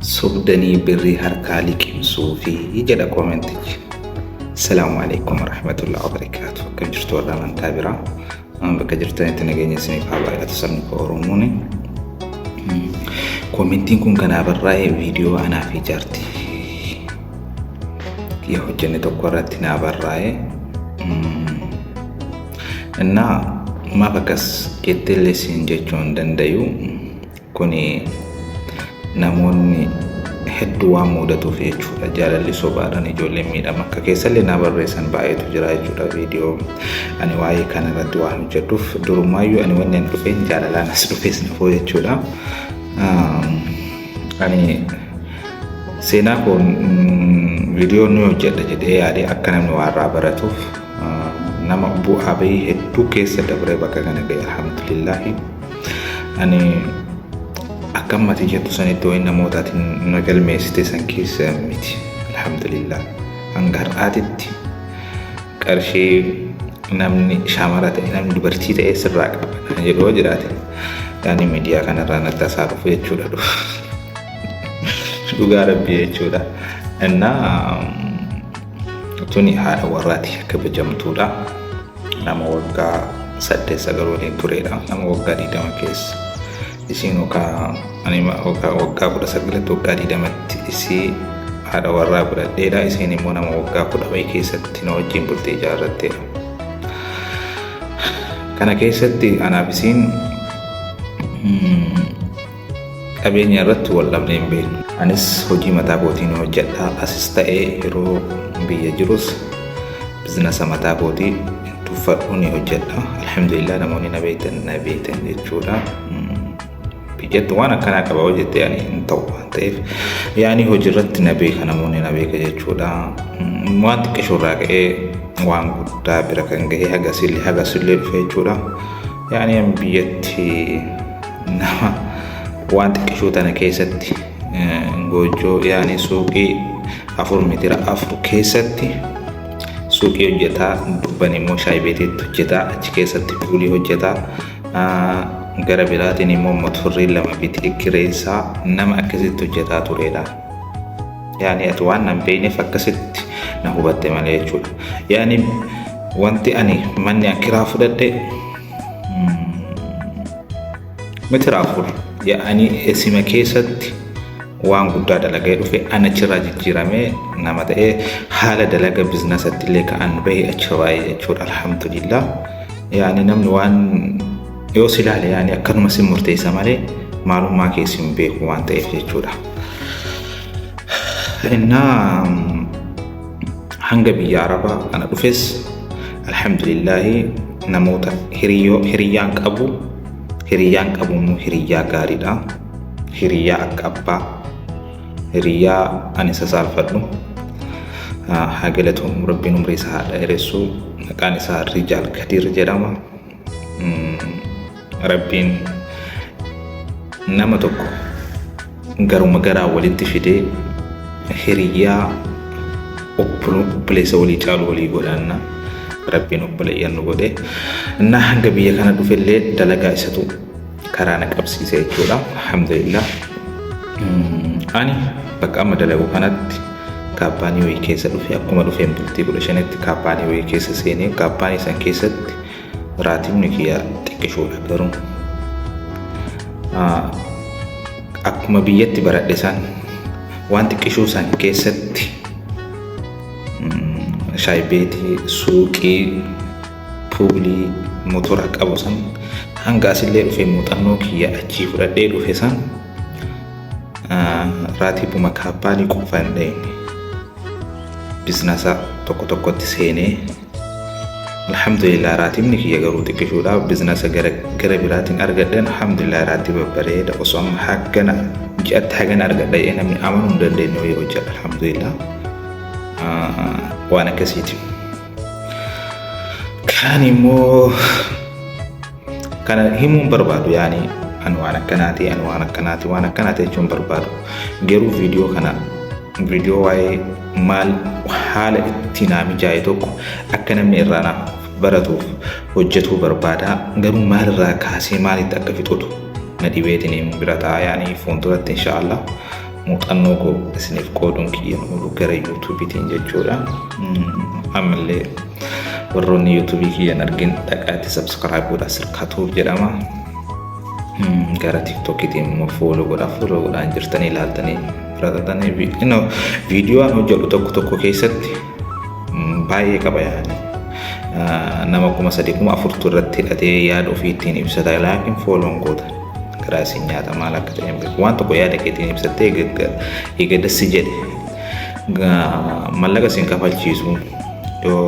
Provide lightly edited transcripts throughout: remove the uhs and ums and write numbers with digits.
Sobdanii birrii harkaa liqimsuufi jedha koomentichi. Salaamu alaikum warahmatullahi wabarakaatu. Akkam jirtu warra amantaa biraa? Bakka jirtanitti nageenya isiniif haa baay'atu sabni koo Oromoon. Koomentiin kun kanaa barraa'e viidiyoo anaa fi jaartii kiyya hojjenne tokko irratti naa barraa'e. Innaa maaf akkas jetteellee siin jechuu hin dandayu. Kuni namoonni hedduu waan mudatuuf jechuudha. Jaalalli sobaadhaan ijoolleen miidhama akka keessallee naa barreessan baay'eetu jira jechuudha. Viidiyoo ani waa'ee kana irratti waan hojjedhuuf durumaayyuu ani wanni ani dhufeen jaalalaan as dhufees nafoo jechuudha. Ani seenaa koo viidiyoo ni hojjedha jedhee yaadee akka namni waa irraa baratuuf nama bu'aa bahii hedduu keessa dabree bakka kana ga'e alhamdulillaahi. Ani akka ammati jettu sanitti wayi namootaatiin na galmeessite san keessa miti. Alhamdulillah. Hanga har'aatitti qarshii namni shamara ta'e namni dubartii ta'e sirraa qaba kan jedhu yoo jiraate yaani miidiyaa kanarraa natti hasaa dhufu jechuudha. Dhugaa rabbii jechuudha. Innaa tuni haadha warraati kabajamtuudha. Nama waggaa 8 9 waliin tureedha. Nama waggaa 20 keessa. Isiin ani waggaa 19tti waggaa 20tti isii haadha warraa godhadheedha. Isiin immoo nama waggaa 10 wayii keessatti na wajjin bultii ijaarratteedha. Kana keessatti anaaf isiin qabeenya irratti wal dhabnee hin beeknu. Anis hojii mataa kootiin hojjedha. Asis ta'ee yeroo biyya jirus bizinasa mataa kootii tuffadhu ni hojjedha. Alhamdulillah namoonni na beektan na beektan jechuudha. Biyyatti waan akkanaa qaba hojjette yaani hin ta'u waan ta'eef yaani hojii irratti na beeka namoonni na beeka jechuudha. Waan xiqqishuu irraa ka'ee waan guddaa bira kan gahe hagasillee hagasillee dhufe jechuudha. Yaani biyyatti nama waan xiqqishuu tana keessatti goojjoo yaani suuqii 4 mitira 4 keessatti suuqii hojjetaa dubban immoo shaayii beetiitti hojjetaa achi keessatti puulii hojjetaa gara biraatiin immoo motorrii 2 bitee kireessaa nama akkasitti hojjetaa turedha. Yaani ati waan nan beekneef akkasitti na hubatte malee jechuudha. Yaani wanti ani manni an kiraa fudhadhe mitira 4 yaa'anii esima keessatti waan guddaa dalagee dhufe an achirraa jijjiiramee nama ta'ee haala dalaga bizinasatti illee ka'an bahe achirraa jechuudha alhamdulillah. Yaani namni waan yoo si ilaale yaani akkanuma si murteessa malee maalummaa keessi hin beeku waan ta'eef jechuudha. Innaa hanga biyya Arabaa kana dhufes alhamdulillaahi namoota hiriyyaan qabu hiriyyaan qabu immoo hiriyyaa gaariidha. Hiriyyaa akka abbaa hiriyyaa ani isa saalfadhu haa galatoomu rabbiin umrii isaa haa dheeressu maqaan isaa Rijaal Kadiir jedhama. Rabbiin nama tokko garuma garaa walitti fidee hiriyyaa obboleessa walii caalu walii godhanna. Rabbiin obboleeyyan nu godhe. Innaa hanga biyya kana dhufellee dalagaa isatu karaa na qabsiise jechuudha. Alhamdulillah. Ani bakka amma dalagu kanatti kaampaanii wayii keessa dhufe akkuma dhufeen bultii 15tti kaampaanii wayii keessa seenee kaampaanii san keessatti raatibni kiyya xiqqishuudha garuu akkuma biyyatti baradhe san waan xiqqishuu san keessatti shaaybeetii suuqii puulii motora qabu san hanga asillee dhufe muuxannoo kiyya achii fudhadhee dhufe san raatibuma kaampaanii qofa hin dhayne bizinasa tokko tokkotti seenee Alhamdulillah raatibni kiyya garuu xiqqishuudha. Bizinasa gara gara biraatiin argadheen alhamdulillah raatiba bareeda osoo amma hagana ji'atti hagana argadha jedhee namni amanuu hin dandeenye wayii hojjedha alhamdulillah. Waan akkasiiti. Kaan immoo kana himuun barbaadu yaani ani waan akkanaati ani waan akkanaati waan akkanaati jechuun barbaadu. Garuu viidiyoo kana viidiyoo waa'ee maal haala itti naa mijaa'e tokko akka namni irraa naaf baratuuf hojjetuu barbaada. Garuu maalirraa kaasee maalitti akka fixutu na dhibeetiin bira ta'a yaani fuulduratti inshaallah. Muuxannoo koo isiniif qooduun kiyyan oolu gara yuutuubiitiin jechuudha. Ammallee warroonni yuutuubii kiyyan argin dhaqaatti subscribe godhaa, Sirkaatuuf jedhama. Gara tiktookiitiin immoo follow godhaa, follow godhaan jirtanii ilaaltanii bira viidiyoo an hojjedhu tokko tokko keessatti baay'ee qaba yaani. Nama 3000 4000tu irratti hidhatee yaada ofii ittiin ibsata, laakiin follow n goota. Karaa isin nyaata maal akka ta'e hin beeku. Waan tokko yaada keetiin ibsattee eega dassi jedhe mallaqa isin kafalchiisu yoo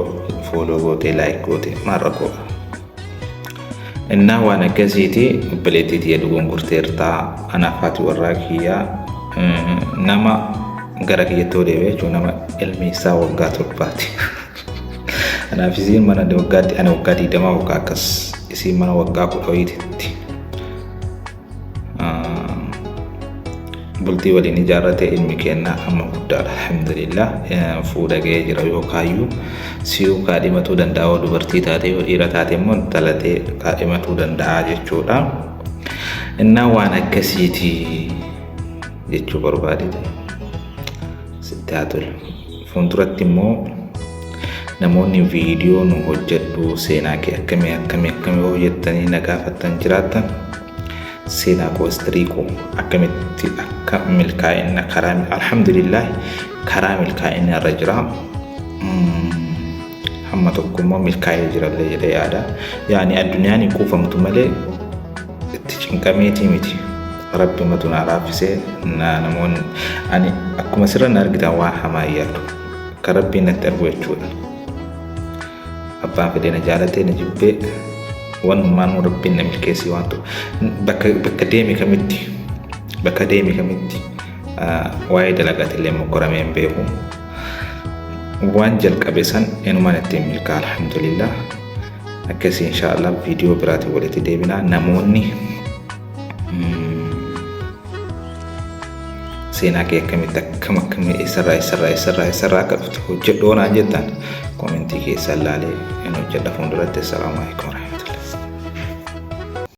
follow gootee like goote maal rakkoo qaba? Innaa waan akkasiiti, obboleettii tiyya, dogongorteertaa. Anaaf haati warraa kiyyaa nama gara kiyyatti yoo deebi'e jechuun nama ilmi isaa waggaa 7ti. Kanaaf isiin mana waggaatti, ani waggaa 20 waggaa akkas, isiin mana waggaa 10 wayiititti bultii waliin ijaarrate. Ilmi keenya amma guddaadha, alhamdulillah, fuudha ga'ee jira. Yookaayyuu siyuu kaadhimatuu danda'a yoo dubartii taate, yoo dhiira taate immoo dhalatee kaadhimatuu danda'a jechuudha. Innaa waan akkasiiti jechuu barbaade. Sitti haa tolu. Fuulduratti immoo namoonni viidiyoo nu hojjedhu, seenaa kee akkamii akkamii akkamii hojjettanii na gaafattan jiraattan, seenaa koo, history koo, akkamitti akka milkaa'ina karaa, alhamdulillah, karaa milkaa'ina irra jira. Hamma tokko immoo milkaa'ee jirallee jedhee yaada. Yaani addunyaan hin kuufamtu malee itti cinqameetii miti. Rabbi matu naa laaffisee. Namoonni ani akkuma sirra na argitan waan hamaa hin yaadu. Akka Rabbiin natti argu jechuudha. Abbaan fedhee na jaalatee na jibbee wanumaan Rabbiin na milkeessee waan ta'u bakka deeme kamitti, bakka deeme kamitti waa'ee dalagaatillee mokkoramee hin beeku. Waan jalqabe san enumaan ittiin milkaa, alhamdulillah. Akkasii inshaallah viidiyoo biraatiin walitti deebinaa. Namoonni seenaa kee akkamitti akkam akkamii eessarraa eessarraa eessarraa eessarraa akka dhufte hojjedhu naan jettan, koomentii keessaa ilaalee hin hojjedha fuulduratti. Assalaamu alaikum.